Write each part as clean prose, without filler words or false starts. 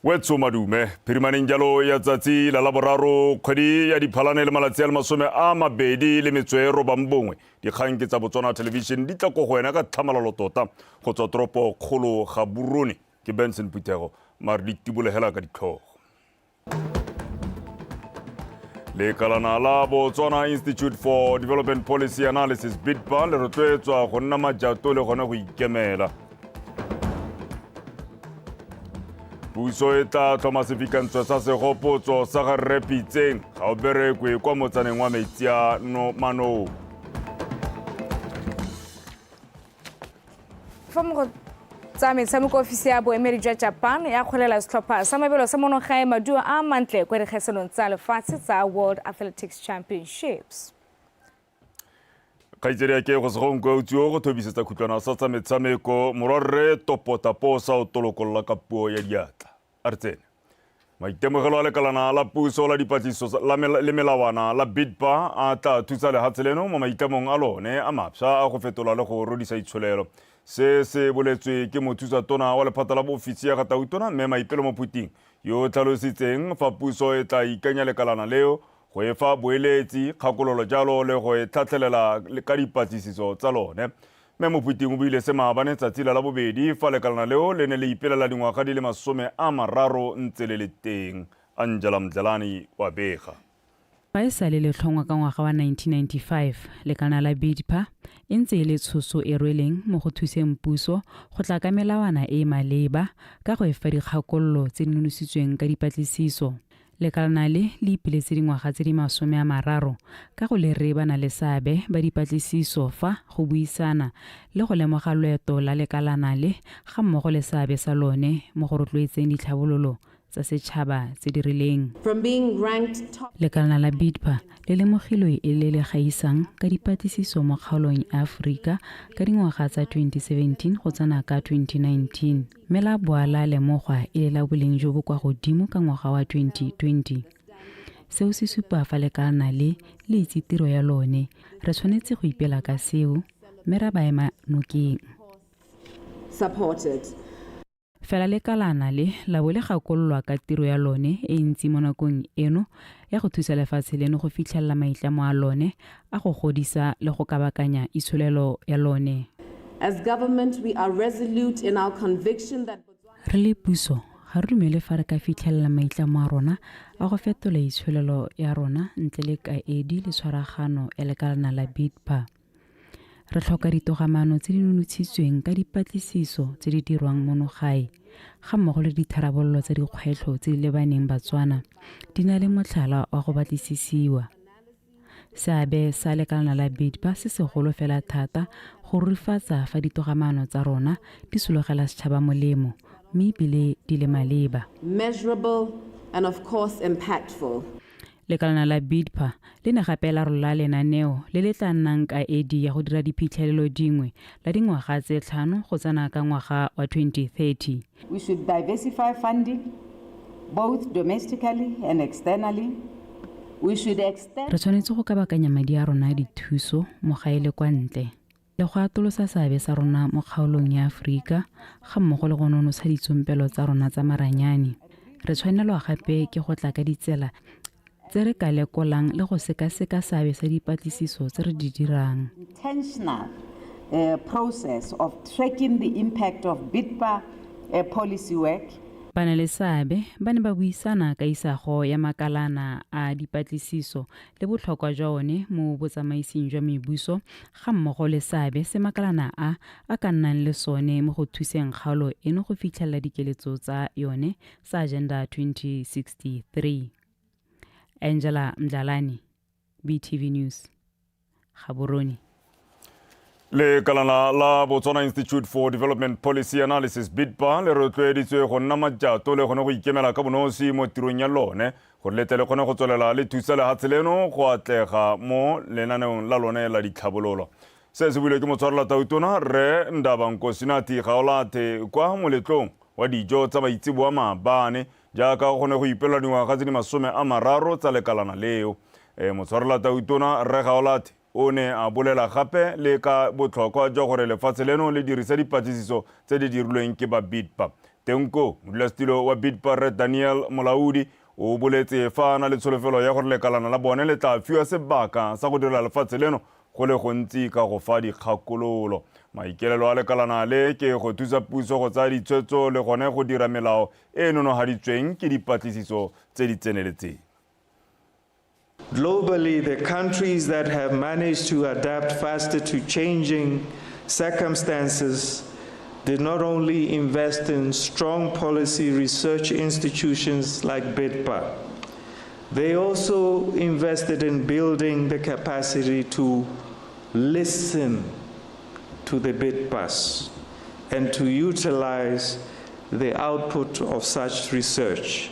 Wetso madume phirimaneng jalo ya tsatsi la laboraro kgwedi ya diphalane le malatsi a le 29 dikgang ke tsa Botswana Television di tla ko go wena ka tlhamalalo tota go tswa toropo kgolo Gaborone. Ke Benson Phuthego mare di tibolegela ka ditlhogo. Lekalana la Botswana Institute for Development Policy Analysis BIDPA le rotloetswa go nna majato le gone go ikemela. Puso e tla tlhoma sefikantswe sa segopotso sa ga Rre Pitseng ga o berekwe kwa motsaneng wa metsi a Manong. Fa mo go tsa metshameko, ofisi ya boemedi jwa Japan ya kgolela setlhopha sa mabelo sa monogae maduo a mantle kwa dikgaisanong tsa lefatshe tsa World Athletics Championships. Kgaitsedi ya ke go segonkwe o tsio go thobisetsa khutlwana sa tsa metshameko morwarre Topotaposa o tolokolola ka puo ya diatla. A re tsene. Maitemogelo a lekalana la puso la dipatlisiso le melawana la BIDPA a tla thusa lehatshe leno mo maitlamong a lone a mafsa a go fetola le go rodisa itsholelo. Se se boletswe ke mothusa tona wa lephata la boofisi ya ga Tautona Mme Maipelo Mophuting yo o tlhalositseng fa puso e tla ikanya lekalana leo go e fa boeletsi, kgakololo jalo le go e tlhatlhelela ka dipatlisiso tsa lone. Mme Mophuting o buile se maabane tsatsi la Labobedi fa lekalana leo le ne le ipelela dingwaga di le 30 ntse le le teng. Angela Mdlelane wa bega. Fa e sale le tlhongwa ka ngwaga wa 1995, lekalana la BIDPA e ntse e le tshoso e rweleng mo go thuseng puso go tla ka melawana e e maleba ka go e fa dikgakololo tse di nonositsweng ka dipatlisiso. Lekalana le le ipeletse dingwaga tse di 30 ka go lere ba na le seabe ba dipatlisiso fa go buisana le go lemoga loeto la lekalana le ga mmogo le seabe sa lone mo go rotloetseng ditlhabololo tsa setšhaba tse di rileng. Lekalana la BIDPA le lemogilwe e le le gaisang ka dipatlisiso mo kgaolong ya Aforika ka dingwaga tsa 2017 go tsena ka 2019. Mme la boa la lemogwa e le la boleng jo bo kwa godimo ka ngwaga wa 2020. Seo se supa fa lekalana le le itse tiro ya lone. Re tshwanetse go ipela ka seo mme ra ba ema nokeng. Supported. Fela lekalana le la bo le gakololwa ka tiro ya lone e ntsi mo nakong eno ya go thusa lefatshe leno go fitlhelela maitlamo a lone a go godisa le go kabakanya itsholelo ya lone. As government, we are resolute in our conviction that Re le puso, ga re dumele fa re ka fitlhelela maitlamo a rona a go fetola itsholelo ya rona ntle le kaedi le tshwaragano ya lekalana la BIDPA. Re tlhoka ditogamaano tse di nonotshitsweng ka dipatlisiso tse di dirwang mono gae, ga mmogo le ditharabololo tsa dikgwetlho tse di lebaneng Batswana di na le motlhala wa go batlisisiwa. Seabe sa lekalana la BIDPA se segolo fela thata go rurifatsa fa ditogamaano tsa rona di sologela setšhaba molemo mme ebile di le maleba. Measurable and of course impactful. Lekalana la BIDPA le ne gape la rola lenaneo le le tla nnang kaedi ya go dira diphitlhelelo dingwe la dingwaga tse tlhano go tsena ka ngwaga wa 2030. We should diversify funding, both domestically and externally. We should extend. Re tshwanetse go kabakanya madi a rona a dithuso mo gae le kwa ntle, le go atolosa seabe sa rona mo kgaolong ya Aforika ga mmogo le go nonotsha ditsompelo tsa rona tsa maranyane. Re tshwanelwa gape ke go tla ka ditsela tse re ka lekolang le go sekaseka seabe sa dipatlisiso tse re di dirang. Intentional process of tracking the impact of BIDPA policy work. Banaleseabe ba ne ba buisana ka isago ya makalana a dipatlisiso le botlhokwa jwa one mo botsamaising jwa mebuso ga mmogo le seabe se makalana a a ka nnang le sone mo go thuseng kgaolo eno go fitlhelela dikeletso tsa yone sa Agenda 2063. Angela Mdlalane, BTV News, Gaborone. Lekalana la Botswana Institute for Development Policy Analysis BIDPA le rotloeditswe go nna majato le gone go ikemela ka bonosi mo tirong ya lone gore le tle le kgone go tswelela le thusa lehatshe leno go atlega mo lenaneong la lone la ditlhabololo. Se se builwe ke motshwarela tautona Rre Ndaba Nkosinathi Gaolathe kwa moletlong wa dijo tsa maitseboa maabane jaaka go ne go ipelelwa dingwaga tse di 30 tsa lekalana leo. Motshwarela tautona Rre Gaolathe o ne a bolela gape le ka botlhokwa jwa gore lefatshe leno le dirise dipatlisiso tse di dirilweng ke ba BIDPA. Teng koo, modulasetilo wa BIDPA Rre Daniel Molaodi o boletse fa a na le tsholofelo ya gore lekalana la bone le tla fiwa sebaka sa go direla lefatshe leno go le gontsi ka go fa dikgakololo. Maikaelelo a lekalana le ke go thusa puso go tsaya ditshwetso le gone go dira melao e e nonohaditsweng ke dipatlisiso tse di tseneletseng. Globally, the countries that have managed to adapt faster to changing circumstances did not only invest in strong policy research institutions like BIDPA, they also invested in building the capacity to listen to the BIDPAs and to utilize the output of such research.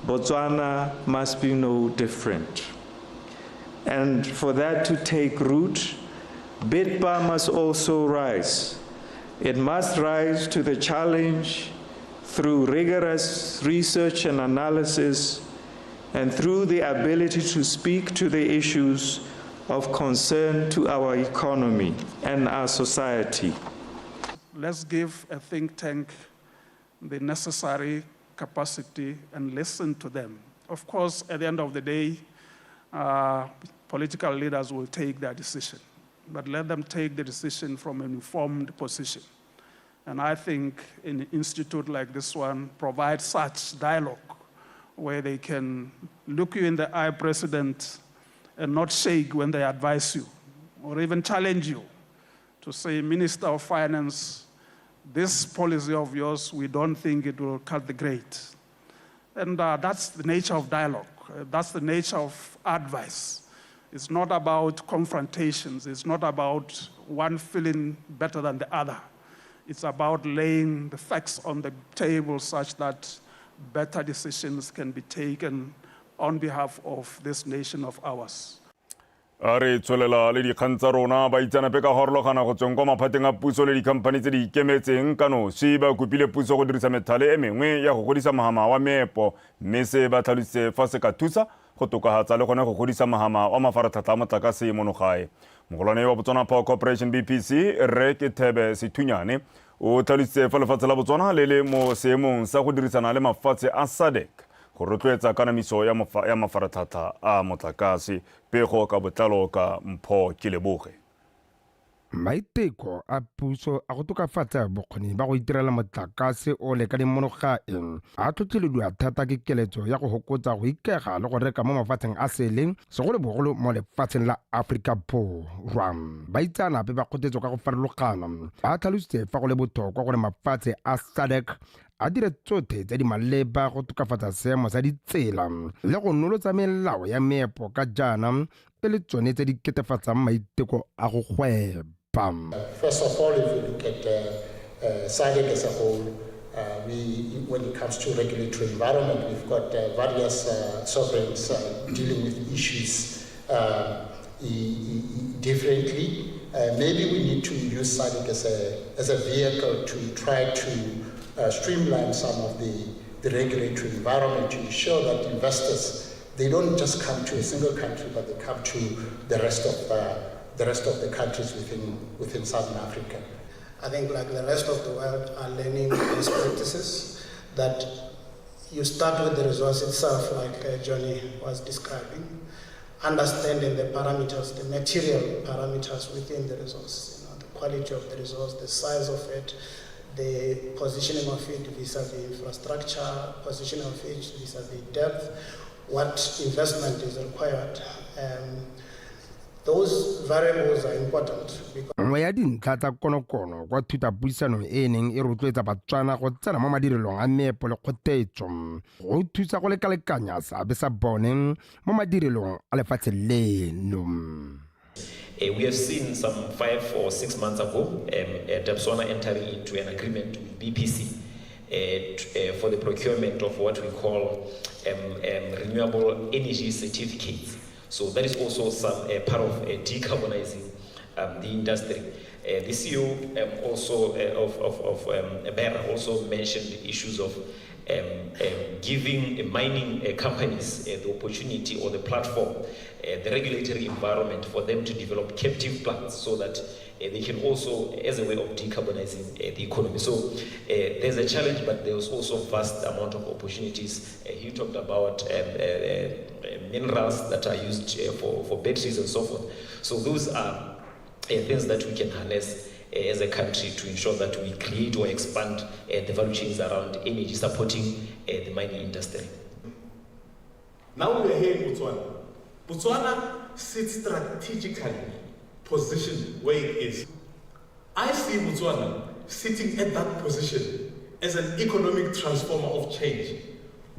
Botswana must be no different. And for that to take root, BIDPA must also rise. It must rise to the challenge through rigorous research and analysis and through the ability to speak to the issues of concern to our economy and our society. Let's give a think tank the necessary capacity and listen to them. Of course, at the end of the day, political leaders will take their decision, but let them take the decision from an informed position. And I think an institute like this one provides such dialogue where they can look you in the eye, President, and not shake when they advise you or even challenge you to say, Minister of Finance, this policy of yours, we don't think it will cut the grade. And that's the nature of dialogue. That's the nature of advice. It's not about confrontations. It's not about one feeling better than the other. It's about laying the facts on the table such that better decisions can be taken on behalf of this nation of ours. A re tswelela le dikgang tsa rona. Baitseanape ka harologana go tsweng kwa maphateng a puso le dikhamphani tse di ikemetseng ka nosi ba kopile puso go dirisa methale e mengwe ya go godisa mohama wa meepo, mme se ba tlhalositse fa se ka thusa go tokafatsa le gone go godisa mohama wa mafaratlhatlha a motlakase mono gae. Mogolwane wa Botswana Power Corporation BPC Rre Kethebe Sethunyane o tlhalositse fa lefatshe la Botswana le le mo seemong sa go dirisana le mafatshe a SADC go rotloetsa kanamiso ya mafaratlhatlha a motlakase. Pego ka botlalo ka Mpho Keleboge. Maiteko a puso a go tokafatsa bokgoni ba go itirela motlakase o lekaneng mono gae a tlhotlhelediwa thata ke keletso ya go fokotsa go ikaega le go reka mo mafatsheng a sele, segolobogolo mo lefatsheng la Aforika Borwa. Baitseanape ba kgothetso ka go farologana ba tlhalositse fa go le botlhokwa gore mafatshe a SADC a dire tsotlhe tse di maleba go tokafatsa seemo sa ditsela le go nolotsa melao ya meepo ka jaana e le tsone tse di ketefatsang maiteko a go gweba. First of all, if we look at SADC as a whole, when it comes to regulatory environment, we've got various sovereigns dealing with issues differently. Maybe we need to use SADC as a vehicle to try to streamline some of the regulatory environment to ensure that investors, they don't just come to a single country, but they come to the rest of the countries within Southern Africa. I think, like the rest of the world, are learning best practices that you start with the resource itself, like Johnny was describing, understanding the parameters, the material parameters within the resource, the quality of the resource, the size of it, the positioning of it vis-a-vis infrastructure, positioning of it vis-a-vis depth, what investment is required. Those variables are important because Nngwe ya dintlha tsa konokono kwa thutapuisanong e e neng e rotloetsa Batswana go tsena mo madirelong a meepo le kgothetso go thusa go lekalekanya seabe sa bone mo madirelong a lefatshe leno. We have seen some 5 or 6 months ago Debswana entering into an agreement with BPC for the procurement of what we call renewable energy certificates. So that is also some part of decarbonizing the industry. The CEO also of BERA also mentioned the issues of giving mining companies the opportunity or the platform, the regulatory environment for them to develop captive plants so that they can also, as a way of decarbonizing the economy. So there's a challenge, but there's also vast amount of opportunities. He talked about minerals that are used for batteries and so forth. So those are things that we can harness as a country to ensure that we create or expand the value chains around energy supporting the mining industry. Now we are here in Botswana. Botswana sits strategically positioned where it is. I see Botswana sitting at that position as an economic transformer of change.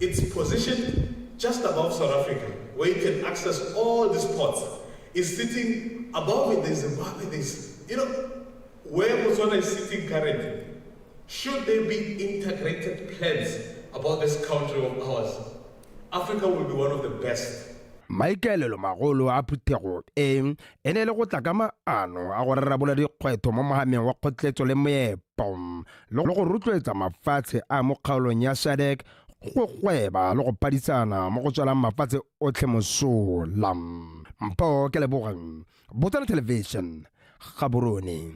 It's positioned just above South Africa, where it can access all these ports. It's sitting above it, there's Zimbabwe, there's, you know, where Botswana is sitting currently. Should there be integrated plans about this country of ours, Africa will be one of the best. Maikaelelo magolo a phuthego e e ne le go tla ka maano a go rarabola dikgwetho mo mohameng wa kgotletso le moepo le go rotloetsa mafatshe a mo kgaolong ya SADC go gweba le go phadisana mo go tswelang mafatshe otlhe mosola. Mpho Kelebogang, Botswana Television, Gaborone.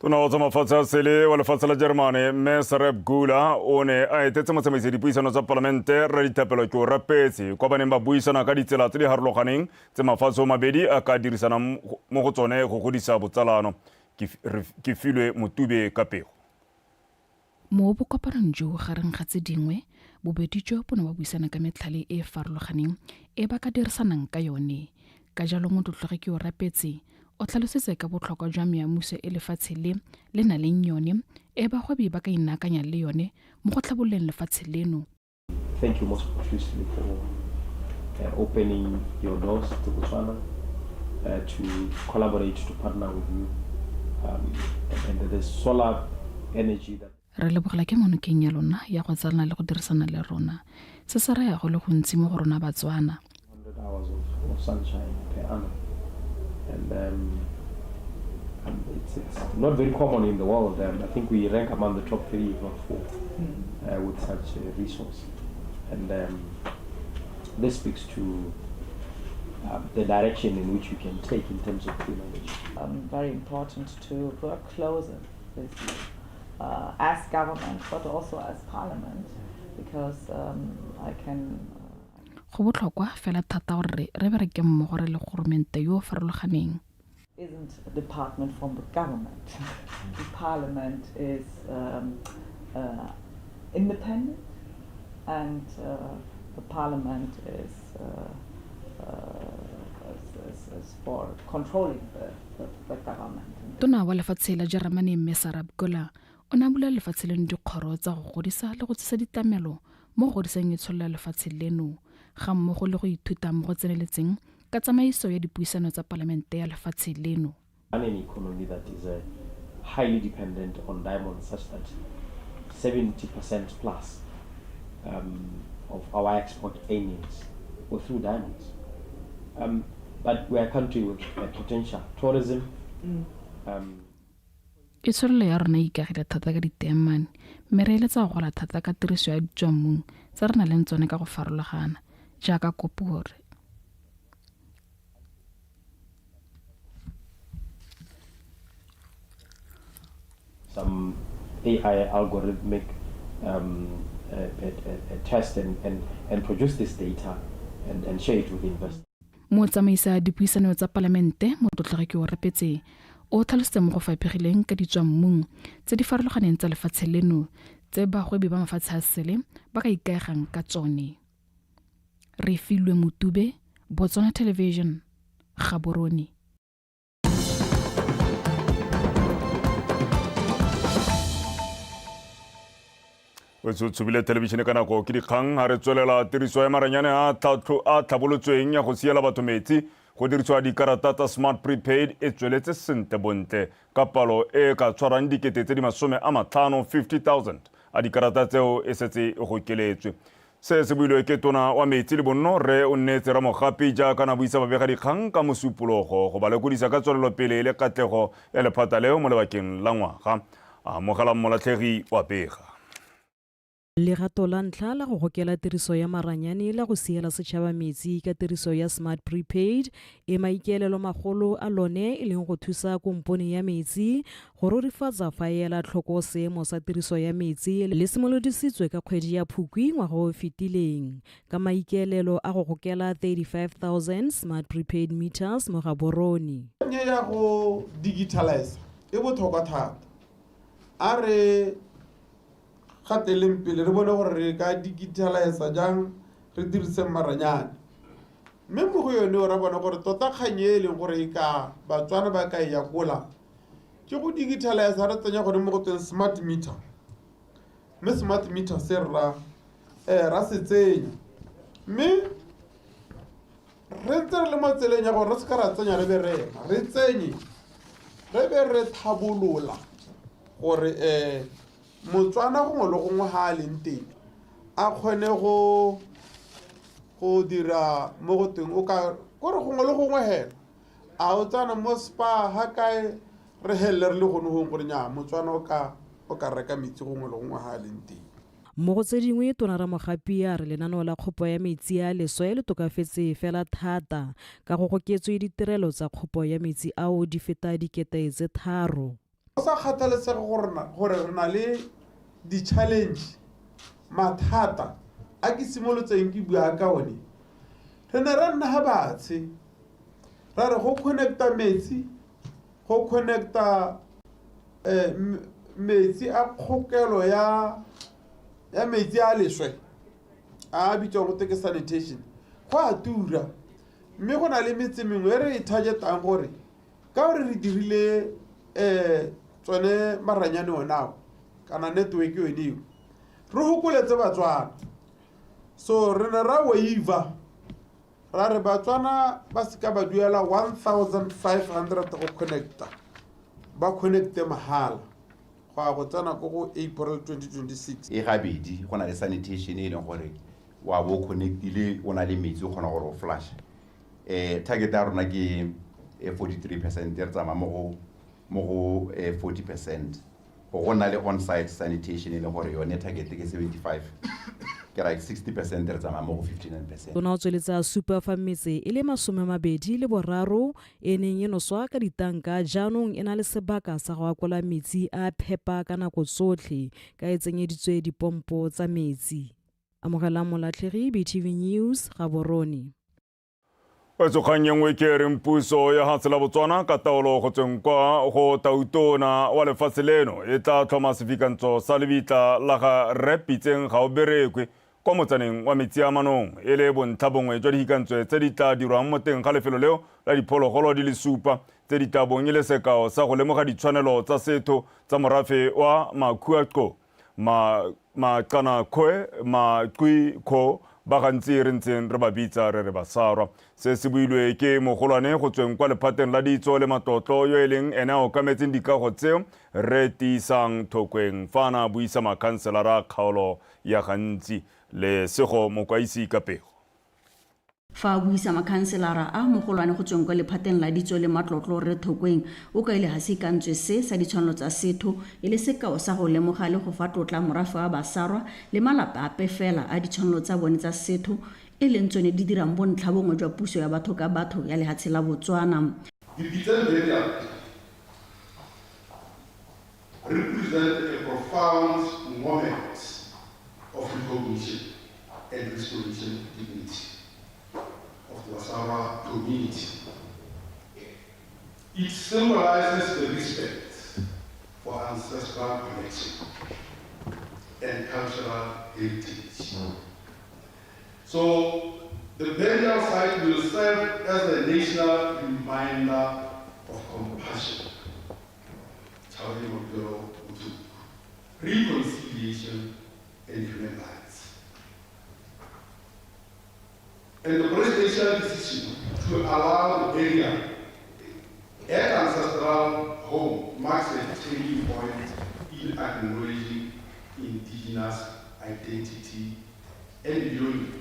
Tona wa tsa mafatshe a sele wa lefatshe la Jeremane mme Serap Gula o ne a etetse motsamaisi dipuisano tsa palamente Rre Dithapelo Keorapetse kwa ba neng ba buisana ka ditsela tse di harologaneng tse mafatshe o mabedi a ka dirisanang mo go tsone go godisa botsalano. Ke filwe Motube ka pego. Mo bokopanong jo gareng ga tse dingwe, bobedi jo bo ne ba buisana ka metlhale e e farologaneng e ba ka dirisanang ka yone. Ka jalo motlotlegi Keorapetse o tlhalositse ka botlhokwa jwa meamuso e lefatshe le le na leng yone e bagwebi ba ka inaakanyang le yone mo go tlhabololeng lefatshe leno. Thank you most profusely for opening your doors to Botswana, to collaborate, to partner with you, and the solar energy that Re lebogela ke monokeng ya lona ya go tsalana le go dirisana le rona. Se se raya go le gontsi mo go rona Batswana. 100 hours of sunshine per annum. And it's not very common in the world. I think we rank among the top 3, if not 4, with such a resource. And this speaks to the direction in which we can take in terms of clean energy. Very important to work closer with you as government, but also as parliament, because I can... Go botlhokwa fela thata gore re bereke mmogo re le goromente yo o farologaneng. Isn't a department from the government. The parliament is independent, and the parliament is for controlling the government. Tona wa lefatshe la Jeremane mme Sarah Bkola o ne a bula lefatshe leno dikgoro tsa go godisa le go tsisa ditlamelo mo go godiseng itsholelo ya lefatshe leno, ga mmogo le go ithuta mo go tseneletseng ka tsamaiso ya dipuisano tsa palamente ya lefatshe leno. An economy that is highly dependent on diamonds, such that 70% plus of our export earnings were through diamonds. But we are a country with potential tourism. Itsholelo ya rona e ikagile thata ka diteemane, mme re eletsa go gola thata ka tiriso ya ditswammung tse re nang le tsone ka go farologana, jaaka kopore. Some AI algorithmic test and produce this data and share it with investors. Motsamaisa dipuisano tsa palamente motlotlegi Keorapetse o tlhalositse mo go faphegileng ka ditswammung tse di farologaneng tsa lefatshe leno tse bagwebi ba mafatshe a sele ba ka ikaegang ka tsone. Re filwe Motube, Botswana Television, Gaborone. O tshubile thelebišene ka nako ke dikgang ha re tswelela tiriso ya maranyane a tlhabolotsweng ya go siela batho metsi go dirisiwa dikarata tsa smart prepaid e tsweletse sentle bontle ka palo e ka tshwarang 50,000 50,000 a dikarata tseo e setse e gokeletswe. Se se builwe ke tona wa metsi le bonno Rre Onneetse Ramogapi jaaka na buisa babegadikgang ka mosupologo go ba lekodisa ka tswelelopele le katlego ya lephata leo mo lebakeng la ngwaga. A amogela Molatlhegi wa pega. Legato la ntlha la go gokela tiriso ya maranyane la go siela setšhaba metsi ka tiriso ya smart prepaid e maikaelelo magolo a lone e leng go thusa kompone ya metsi go rurifatsa fa e ela tlhoko seemo sa tiriso ya metsi le simolodisitswe ka kgwedi ya Phukwi ngwaga o fetileng ka maikaelelo a go gokela 35,000 smart prepaid meters mo Gaborone. Kgang ya go digitalize e botlhokwa thata. A re gateleng pele re bone gore re ka digitalize jang re dirise maranyane. Mme mo go yone o ra bona gore tota kgang e leng gore e ka Batswana ba ka e yakola ke go digitalize re tsenya gone mo go tweng smart meter. Mme smart meter se rra ra se tsenya. Mme re ntse re le mo tseleng ya gore re se ka ra tsenya re be re ema, re tsenye re be re tlhabolola gore Motswana gongwe le gongwe ga a leng teng a kgone go dira mo go teng o ka kore gongwe le gongwe hela a o tsana mo spa ga kae re helele re le gone gongwe gore nya Motswana o ka reka metsi gongwe le gongwe ga a leng teng. Mo go tse dingwe Tona Ramogapi a re lenaneo la kgopo ya metsi a leswe le tokafetse fela thata ka go goketswe ditirelo tsa kgopo ya metsi ao di feta 3 000. Go sa kgathalesege gore re na le di-challenge, mathata a ke simolotseng ke bua ka one, re ne ra nna ga batshe ra re go connecta metsi, go connecta metsi a kgokelo ya metsi a leswe a bitswang go ke sanitation, go a tura. Mme go na le metse mengwe e re e targetang gore ka gore re dirile tsone maranyane onao kana network yone eo re hokoletse Batswana. So re ne ra waiver ra re Batswana ba seka ba duela 1500 go connecta, ba connecte mahala go ya go tsena ko go April 2026. E gabedi go na le sanitation e leng gore wa bo connectile o na le metsi o kgona gore o flush. Target ya rona ke 43%, re tsamaya mo go 40%. Go na le on-site sanitation e leng gore yone target ke 75, ke right 60%, re tsamaya mo go 59%. Tona o tsweletsa a supa fa metse e le 23 e neng e noswa ka ditanka jaanong e na le sebaka sa go akola metsi a phepa ka nako tsotlhe ka e tsenyeditswe dipompo tsa metsi. Amogelang Molatlhegi, BTV News, Gaborone. Kgang e nngwe ke reng puso ya hatshe la Botswana ka taolo go tsweng kwa go tautona wa lefatshe leno e tla tlhoma sefikantso sa lebitla la ga Rre Pitseng Gaoberekwe kwa motsaneng wa Metsi a Manong e le bontlha bongwe jwa dihikantswe tse di tla dirwang mo teng ga lefelo leo la diphologolo di le supa tse di tla bong e le sekao sa go lemoga ditshwanelo tsa setho tsa morafe wa Makhuaqo Maqanakgoe Maqwikho ba gantsi re ntseng re ba bitsa re re Basarwa. Se se builwe ke mogolwane go tsweng kwa lephateng la ditso le matlotlo yo e leng ene a okametseng dikago tseo re tiisang Thokweng fa a na buisa makhanselara a kgaolo ya Gantsi le Sego Mokwaisi ka pego. Fa a buisa makhanselara a mogolwane go tsweng kwa lephateng la ditso le matlotlo Rre Thokweng o kaile ha se ikantswe se sa ditshwanelo tsa setho e le sekao sa go lemoga le go fa tlotla morafe wa Basarwa le malapa ape fela a ditshwanelo tsa bone tsa setho e leng tsone di dirang bontlha bongwe jwa puso ya batho ka batho ya lehatshe la Botswana. The Pitseng burial represent a profound moment of recognition and restoration of dignity of the Basarwa community. It symbolizes the respect for ancestral connection and cultural heritage. So the burial site will serve as a national reminder of compassion, reconciliation, and human rights. And the presidential decision to allow the burial at ancestral home marks a turning point in acknowledging indigenous identity and belonging.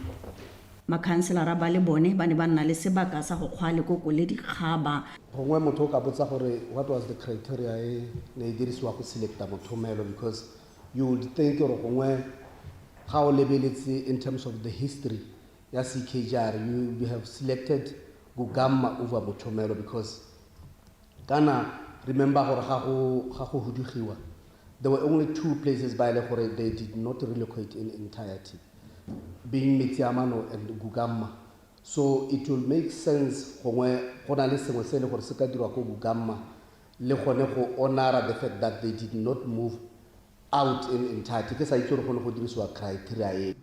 Makhanselara ba le bone ba ne ba nna le sebaka sa go kgwa lekoko le dikgaba. Gongwe motho o ka botsa gore what was the criteria e ne e dirisiwa go selecta mothomelo, because you would think gore gongwe Ga o lebeletse in terms of the history ya CKGR, you have selected Goukamma over Mochomelo because kana remember gore ga go hudugiwa, there were only 2 places ba ile gore they did not relocate in entirety, being Metsi-a-Mano and Goukamma. So it will make sense gongwe go na le sengwe se e le gore se ka dirwa ko Goukamma le gone go honora the fact that they did not move out in entirety. Ke sa itse gore go ne go dirisiwa criteria e.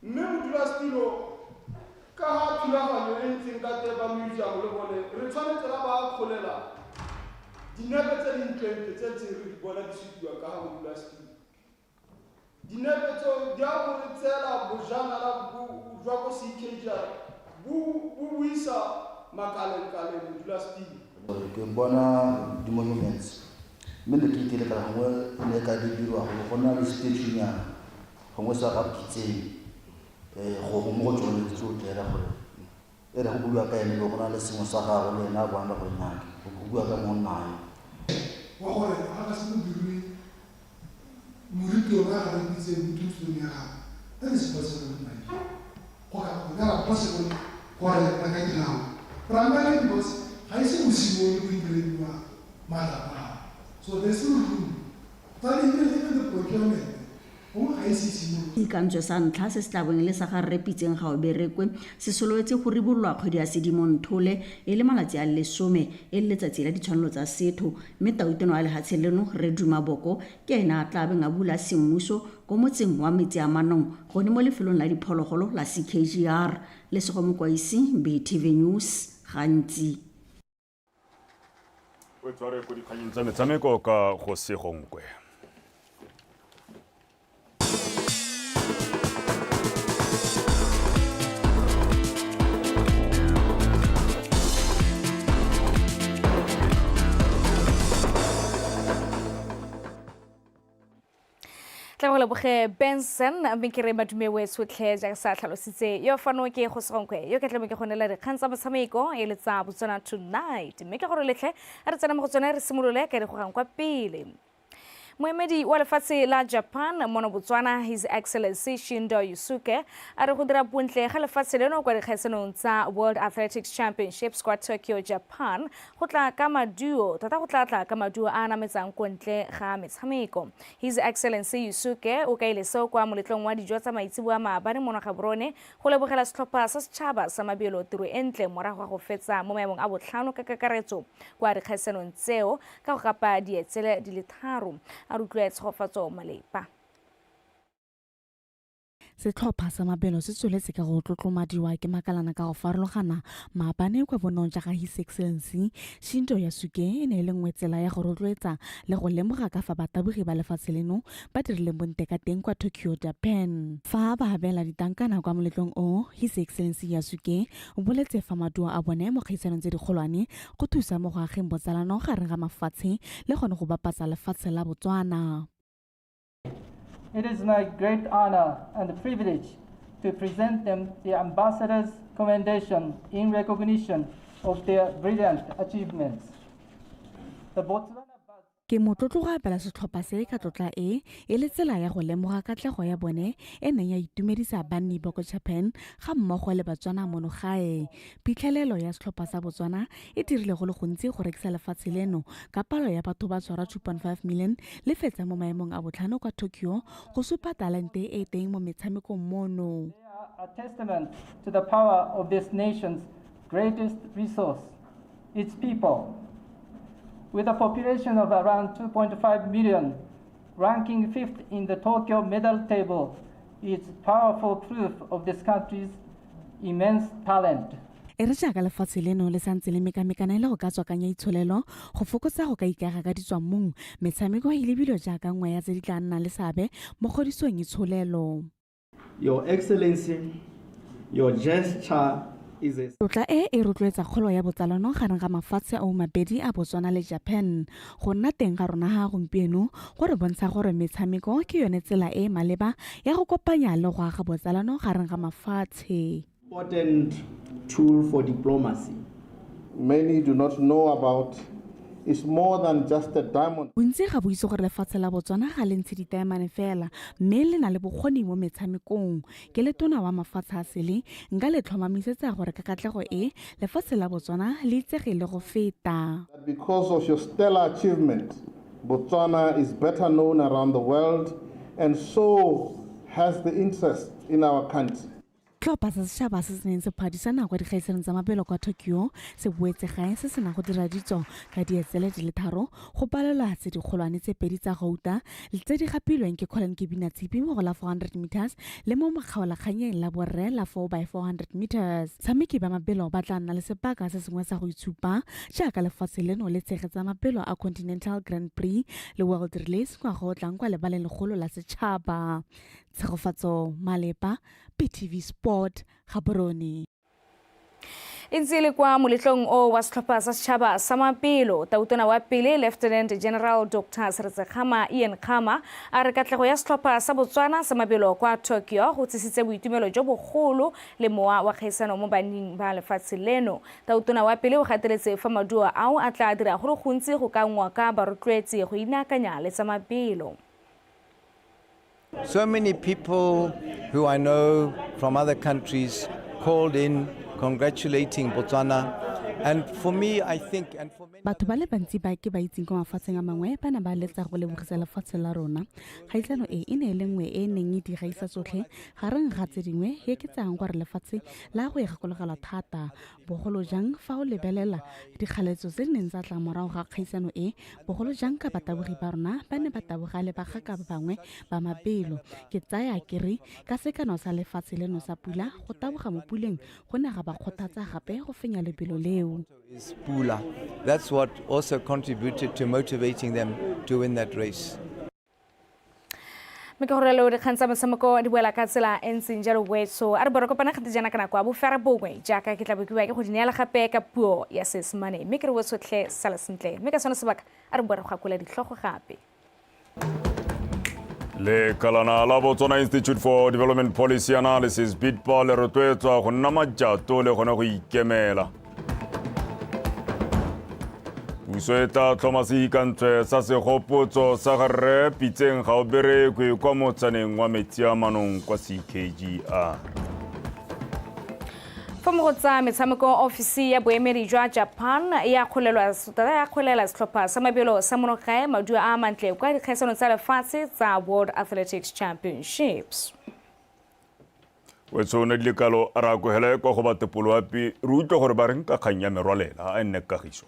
Mme modulasetulo ka ga thulaganyo e ntseng ka teng ba museum le bone re tshwanetse ra ba akgolela dinepe tse dintlentle tse ntse re di bona di supiwa ka ga modulasetulo. Dinepe tseo di a go re tseela bojanala jwa ko CKGR bo buisa makaleng-kaleng modulasetulo. Ke bona di-monuments mme ne ke itele ka gongwe e ne e ka di dirwa gore go nna le statue-nyana gongwe sa ga Pitseng, go mo go tsone tsotlhe hela gore e re go buiwa ka ene go na le sengwe sa gagwe le ene a bona gore nnake go bua ka monna yo. Wa gore ga ka se go dirwe moriti wa ga re Pitseng mo thusong ya gagwe, that is possible in my view. Go ka go ka possible gore re ka dira primarily because ga ise go simolole go itirediwa matlapa ao. So there's still room. But even the procurement, gongwe ga ise e simolole. Seikantswe sa ntlha se se tla bong e le sa ga Rre Pitseng Gaoberekwe se solowetse go ribololwa kgwedi ya Sedimonthole e le malatsi a le 10 e le letsatsi la ditshwanelo tsa setho, mme tautona wa lehatshe leno Rre Duma Boko ke ene a tla beng a bula semmuso ko motseng wa Metsi-a-Manong gone mo lefelong la diphologolo la CKGR. Lesego Mokwaisi, BTV News, gantsi. O tshware ko dikganyeng tsa metshameko ka go se gonkwe. Tla go leboge Benson, mme ke re madume we sotlhe jaaka sa tlhalositse yo fano ke go segonkwe yo ke tlemo ke go neela dikgang tsa motshameko e le tsa Botswana Tonight, mme ke gore letlhe a re tsena mo go tsone re simolole ka di gogang kwa pele. Moemedi wa lefatshe la Japan mono Botswana, His Excellency Shindo Yusuke, a re go dira bontle ga lefatshe leno kwa dikgaisanong tsa World Athletics Championships kwa Tokyo, Japan, go tla ka maduo, tota go tla tla ka maduo a a nametsang ko ntle ga metshameko. His Excellency Yusuke o kaile seo kwa moletlong wa dijo tsa maitseboa maabane mono Gaborone go lebogela setlhopha sa setšhaba sa mabelo tiro e ntle morago ga go fetsa mo maemong a botlhano ka kakaretso kwa dikgaisanong tseo ka go gapa dietsele di le 3. A re utlwe Tshegofatso Malepa. Setlhopha sa mabelo se tsweletse ka go tlotlomadiwa ke makalana ka go farologana maabane kwa bonong ja ga His Excellency Shindo Yasuke e ne e le nngwe tsela ya go rotloetsa le go lemoga ka fa batabogi ba lefatshe leno ba dirileng bontle ka teng kwa Tokyo, Japan. Fa ba abela ditankana kwa moletlong o, His Excellency Yasuke o boletse fa maduo a bone mo kgaisanong tse dikgolwane go thusa mo go ageng botsalano gareng ga mafatshe le gone go bapatsa lefatshe la Botswana. It is my great honor and privilege to present them the Ambassador's Commendation in recognition of their brilliant achievements. The Botswana Ke motlotlo go abela setlhopha se ka tlotla e e le tsela ya go lemoga katlego ya bone e neng ya itumedisa banni ba ko Japan ga mmogo le Batswana mono gae. Phitlhelelo ya setlhopha sa Botswana e dirile go le gontsi go rekisa lefatshe leno ka palo ya batho ba tshwara 2.5 million le fetsa mo maemong a botlhano kwa Tokyo go supa talente e e teng mo metshamekong mono. They are a testament to the power of this nation's greatest resource, its people. With a population of around 2.5 million, ranking 5th in the Tokyo medal table is powerful proof of this country's immense talent. E re jaaka lefatshe leno le santse le mekamekana e le go ka tswakanya itsholelo go fokotsa go ka ikaega ka ditswammung, metshameko e lebilwe jaaka nngwe ya tse di tla nnang le seabe mo kgodisong itsholelo. Your Excellency, your gesture is a Tlotla e e rotloetsa kgolo ya botsalano gareng ga mafatshe ao mabedi a Botswana le Japan. Go nna teng ga rona ga gompieno go re bontsha gore metshameko ke yone tsela e e maleba ya go kopanya le go aga botsalano gareng ga mafatshe. Important tool for diplomacy. Many do not know about is more than just a diamond. Bontsi ga bo itse gore lefatshe la Botswana ga le ntshe ditaemane fela mme le na le bokgoni mo metshamekong. Ke le tona wa mafatshe a sele nka le tlhomamisetsa gore ka katlego e lefatshe la Botswana le itsege le go feta. Because of your stellar achievement, Botswana is better known around the world and so has the interest in our country. Tlhopha sa setšhaba se se neng se phadisana kwa dikgaisanong tsa mabelo kwa Tokyo se boetse gae se sena go dira ditso ka dietsele di le tharo go palelwa tse dikgolwane tse pedi tsa gouta tse di gapilweng ke Colin Kebina Tshipi mo go la 400 meters le mo makgaolakganyeng la borre la 4 by 400 meters. Tshameki ba mabelo ba tla nna le sebaka se sengwe sa go itshupa jaaka lefatshe leno le tshegetsa mabelo a Continental Grand Prix le World Relays ngwaga o tlang kwa lebaleng legolo la setšhaba. Tshegofatso Malepa, BTV Sport, Gaborone. E ntse e le kwa moletlong o wa setlhopha sa setšhaba sa mapelo, tautona wa pele Lieutenant General Dr Seretse Khama Ian Khama a re katlego ya setlhopha sa Botswana sa mabelo kwa Tokyo go tsisitse boitumelo jo bogolo le mowa wa kgaisano mo banning ba lefatshe leno. Tautona wa pele o gateletse fa maduo ao a tla dira go le gontsi go ka ngoka barotloetsi go inaakanya le tsa mabelo. So many people who I know from other countries called in congratulating Botswana. And for me, I think, and for many Batho ba le bantsi ba ke ba itseng kwa mafatsheng a mangwe ba ne ba letsa go lebogisa lefatshe la rona. Kgaisano e e ne e le nngwe e e neng e di gaisa tsotlhe gareng ga tse dingwe e ke tsayang gore lefatshe la go e gakologelwa thata, bogolo jang fa o lebelela dikgaletso tse di neng tsa tla morago ga kgaisano e, bogolo jang ka batabogi ba rona ba ne ba taboga le bagaka ba bangwe ba mabelo. Ke tsaya ke re ka sekano sa lefatshe leno sa pula, go taboga mo puleng go ne ga ba kgothatsa gape go fenya lebelo leo. Is Pula. That's what also contributed to motivating them to win that race. Mme ke gore leo dikgang tsa motshameko di boela ka tsela e ntseng jalo wetso. A re bore kopana gante jaana ka nako ya bofera bongwe jaaka ke tla bokiwa ke go di neela gape ka puo ya Seesemane, mme ke re wetsotlhe sala sentle, mme ka sone sebaka a re bore go akola ditlhogo gape. Lekalana la Botswana Institute for Development Policy Analysis BIDPA le rotloetswa go nna majato le gone go ikemela. Puso e tla tlhoma sehikantswe sa segopotso sa ga Rre Pitseng Gaoberekwe kwa motsaneng wa metsi a manong kwa CKGR. Fa mo go tsa metshameko, ofisi ya boemedi jwa Japan ya kgolelwa ya kgolela setlhopha sa mabelo sa monogae maduo a mantle kwa dikgaisanong tsa lefatshe tsa World Athletics Championships. Wetso ne dilekalo a re akogele kwa go ba tepoloapi re utlwe gore ba reng ka kgang ya merwalela a nne kagiso.